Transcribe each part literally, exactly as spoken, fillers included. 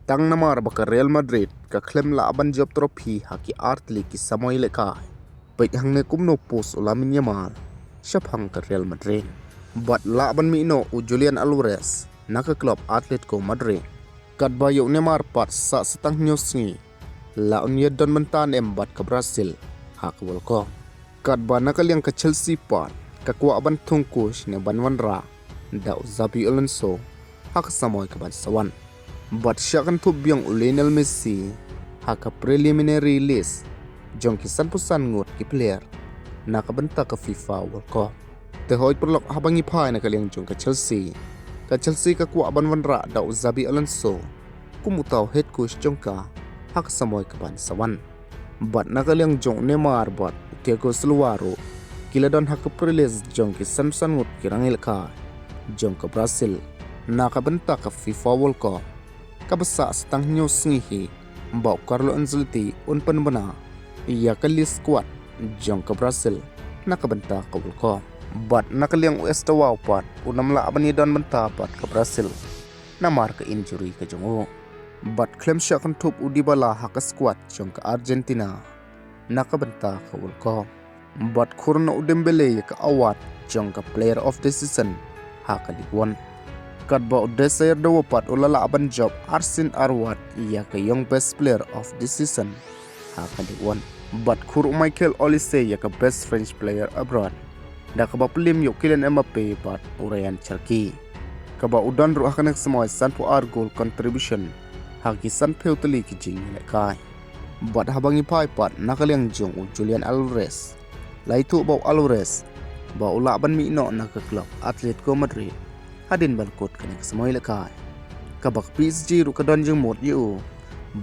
Tang namar ba ka Real Madrid ka khlem lah ban jop trophy ha ki artylli ki samoi lehkai. Peit hangne kumno post u Lamine Yamal shaphang ka Real Madrid. Bad lah ban mih noh u Julian Alvarez na ka club Atletico Madrid. Katba ïa u Neymar pat sa sa tang hynñiew sngi la un ïadon bynta ne em bad ka Brazil ha ka World Cup. Katba na ka liang ka Chelsea pat ka kwah ban thung coach ne ban wanrah da u Xabi Alonso ha ka samoi kaban sa wan. Bad shah kynthup biang u Lionel Messi ha ka preliminary list jong ki sanphew san ngut ki player na ka bynta ka FIFA World Cup. Te hooid paralok, haba ngi phai na ka liang jong ka Chelsea, ka Chelsea ka kwah ban wanrah da u Xabi Alonso kum uta u head coach jong ka ha ka samoi kaban sa wan. Bad na ka liang jong u Neymar bad u Thiago Silva ruh ki la don ha ka pre-list jong ki sanphew san ngut ki rangïalehkai jong ka Brazil na ka bynta ka FIFA World Cup, kaba sa sa tang hynñiew sngi hi ba u Carlo Ancelotti un pynbna ïa ka list squad jong ka Brazil na ka bynta ka World Cup. Bad na ka liang u Estevao pat un ym lah ban ïadon bynta bad ka Brazil namar ka injury ka jong u. Bad khlem shah kynthup u Dybala ha ka squad jong ka Argentina na ka bynta ka World Cup. Bad khur noh u Dembele ïa ka award jong ka Player of the Season ha ka Ligue One. Katba u Désiré Doué pat u la lah ban jop arsien arwad ïa ka Young Best Player of the Season ha ka Ligue One. Bad khur u Michael Olise ïa ka Best French Player Abroad, da kaba pynlem ïa u Kylian Mbappe bad u Ryan Cherki, kaba u don ruh ha kane ka samoi sanphew ar goal contribution ha ki sanphew tylli ki jingïalehkai. Bad haba ngi phai pat na ka liang jong u Julian Alvarez, la ïathuh ba u Alvarez ba u lah ban mih noh na ka club Atletico Madrid hadien ba la kut kane ka samoi lehkai. Kaba ka P S G ruh ka don jingmut ïa u,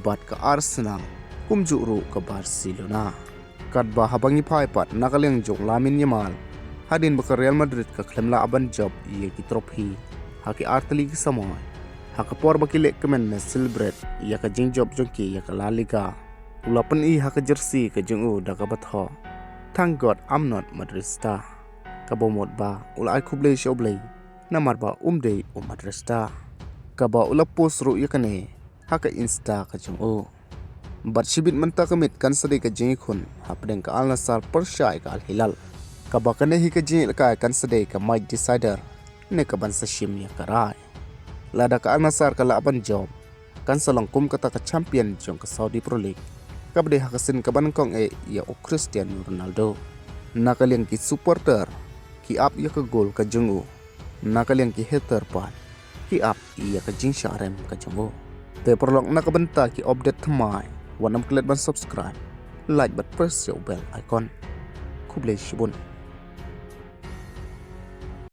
bad ka Arsenal, kumjuh ruh ka Barcelona. Katba haba ngi phai pat na ka liang jong u Lamine Yamal, hadien ba ka Real Madrid ka khlem lah ban jop ïa ki trophy ha ki artylli ki samoi, ha ka por ba ki leh kmen ne celebrate ïa ka jingjop jong ki ïa ka La Liga, u la pyni ha ka jersey ka jong u da kaba thoh, "Thank God I'm not Madridista." Kaba mut ba u la ai khublei sha U Blei namar ba um dei u Madridista. Kaba u la post ruh ïa kane ha ka Insta ka jong u. Bad shibit mynta ka miet kan sa dei ka jingïakhun hapdeng ka Al Nassr pyrshah ïa ka Al Hilal, kaba kane hi ka jingïalehkai kan sa dei ka match decider ne kaban sa shim ïa ka rai. Lada ka Al Nassr ka lah ban jop, kan sa long kum kata ka champion jong ka Saudi Pro League, kaba dei ha ka sien kaba nyngkong eh ïa u Cristiano Ronaldo. Na ka liang ki supporter ki ap ïa ka goal ka jong u, na ka liang ki hater pat ki ap ïa ka jingshah rem ka jong u. Te paralok, na ka bynta ki update thymmai, wat nym klet ban subscribe, like bad press ïa u bell icon. Khublei shibun.